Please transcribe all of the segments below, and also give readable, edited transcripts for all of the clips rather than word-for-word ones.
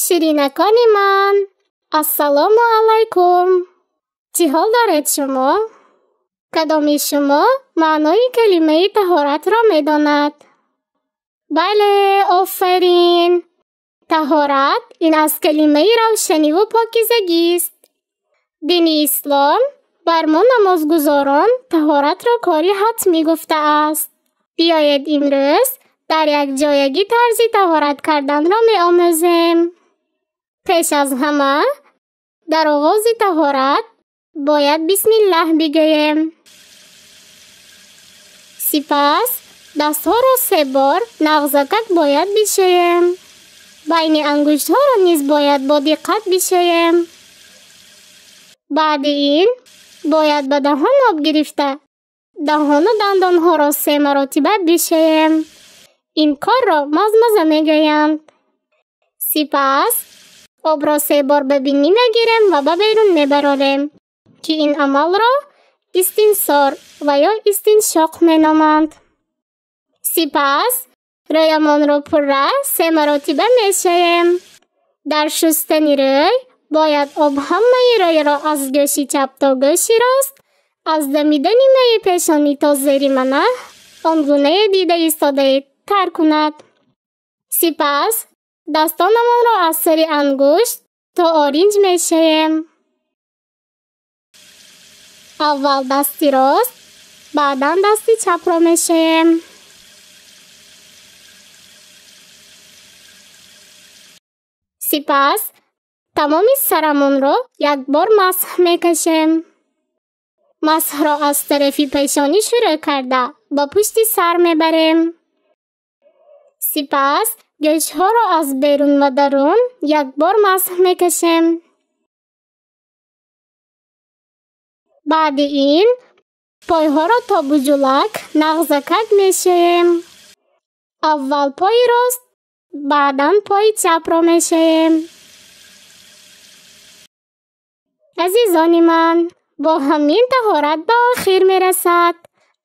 Ширинакони ман, ассалому алайкум. Чӣ ҳол доред шумо? Кадоми шумо маънои калимаи таҳоратро медонад? Бале, офарин! Таҳорат ин аз калимаи равшаниву покизагист. Дини ислом бар мо намозгузорон таҳоратро кори ҳатмӣ гуфтааст. Биёед имрӯз дар якҷоягӣ тарзи таҳорат карданро меомӯзем. Пеш аз ҳама, дар оғози таҳорат бояд бисмиллаҳ бигӯем. Сипас дастҳоро се бор нағзакак бояд бишӯем. Байни ангуштҳоро низ бояд бо диққат бишӯем. Баъди ин бояд ба даҳон об гирифта, даҳону дандонҳоро се маротиба бишӯем. Ин корро мазмаза мегӯянд. Сипас обро се бор ба бинӣ мегирем ва ба берун мебарорем, ки ин амалро истинсор ва ё истиншоқ меноманд. Сипас рӯямонро пурра се маротиба мешӯем. Дар шустани рӯй бояд об ҳамаи рӯйро аз гӯши чап то гӯши рост, аз дамидани мӯи пешонӣ то зери манаҳ он гунае дида истодаед тар кунад. Сипас дастонамонро аз сари ангушт то оринҷ мешӯем. Аввал дасти рост, баъдан дасти чапро мешӯем. Сипас тамоми сарамонро якбор масҳ мекашем. Масҳро аз тарафи пешонӣ шурӯъ карда ба пушти сар мебарем. Сипас гӯшҳоро аз берун ва дарун якбор масҳ мекашем. Баъди ин пойҳоро то буҷулак нағзакак мешӯем. Аввал пои рост, баъдан пои чапро мешӯем. Азизони ман, бо ҳамин таҳорат ба охир мерасад.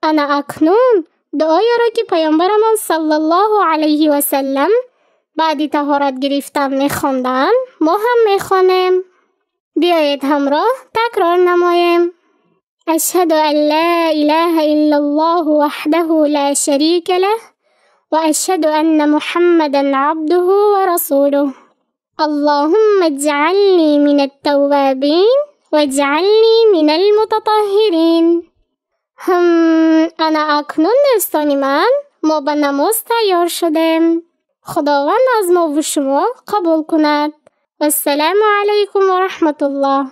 Ана акнун дуоеро ки паёмбарамон саллаллоҳу алайҳи васаллам баъди таҳорат гирифтан мехонданд, мо ҳам мехонем. Биёед ҳамроҳ такрор намоем. Ашҳаду ан ла илаҳа иллаллоҳу ваҳдаҳу ла шарика лаҳ ва ашҳаду анна муҳаммадан абдуҳу ва расулуҳ. Аллоҳумма иҷъални минат таввабин ваҷъални минал мутатаҳҳирин. Ана акнун дӯстони ман, мо ба намоз тайёр шудем. Худованд аз мову шумо қабул кунад. Вассалому алайкум ва раҳматуллоҳ.